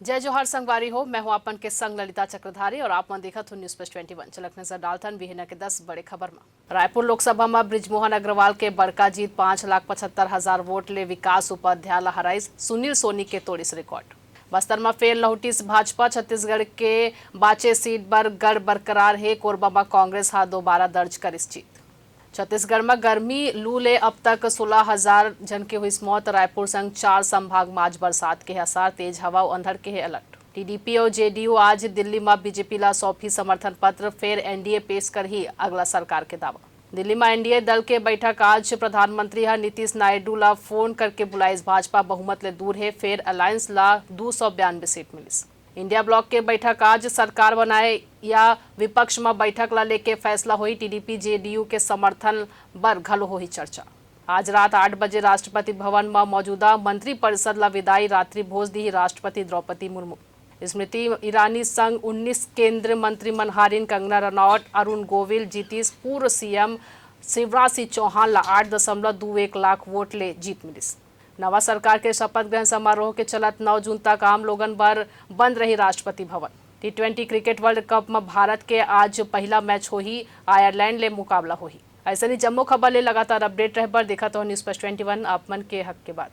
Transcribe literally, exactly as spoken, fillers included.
जय जोहार संगवारी हो, मैं हूं आपन के संग ललिता चक्रधारी और आप मन देखत हो News Flash twenty one। चलक नजर डालथन बिहना के दस बड़े खबर म। रायपुर लोकसभा म बृजमोहन अग्रवाल के बड़का जीत, पांच लाख पचहत्तर हजार वोट ले विकास उपाध्याय ला हराइस, सुनील सोनी के तोड़िस रिकॉर्ड। बस्तर म फेर लहुटिस भाजपा, छत्तीसगढ़ के बाचे सीट बर गढ़ बरकरार हे, कोरबा म कांग्रेस हा दोबारा दर्ज करिस जीत। छत्तीसगढ़ म गर्मी लू ले अब तक सोलह हजार झन के होइस मौत। रायपुर संग चार संभाग म आज बरसात के हे आसार, तेज हवा अउ अंधड़ के हे अलर्ट। टीडीपी अउ जेडीयू आज दिल्ली म बीजेपी ला सौंपही समर्थन पत्र, फेर एनडीए पेश करही अगला सरकार के दावा। दिल्ली म एनडीए दल के बैठक आज, प्रधानमंत्री ह नीतीश नायडू ला फोन करके बुलाइस, भाजपा बहुमत ले दूर हे, फेर अलायंस ला दू सौ बयानबे सीट मिलिस। इंडिया ब्लॉक के बैठक आज, सरकार बनाए या विपक्ष म बैठक ला लेके फैसला होही, टीडीपी जेडीयू के समर्थन बर घलो होही चर्चा। आज रात आठ बजे राष्ट्रपति भवन म मौजूदा मंत्री परिषद ला विदाई, रात्रि भोज दीही राष्ट्रपति द्रौपदी मुर्मू। स्मृति ईरानी संग उन्नीस केंद्रीय मंत्री मन हारिन, कंगना रनौत, अरुण गोविल जीतिस, पूर्व सीएम शिवराज सिंह चौहान ला आठ दशमलव दू एक लाख वोट ले जीत मिलिस। नवा सरकार के शपथ ग्रहण समारोह के चलत नौ जून तक आम लोगन बर बंद रही Rashtrapati Bhavan. T twenty cricket world cup म भारत के आज पहला मैच होही, आयरलैंड ले मुकाबला होही। अइसने जम्मो खबर ले लगातार अपडेट रहे बर देखत हो News Flash twenty one, आप मन के हक के बात।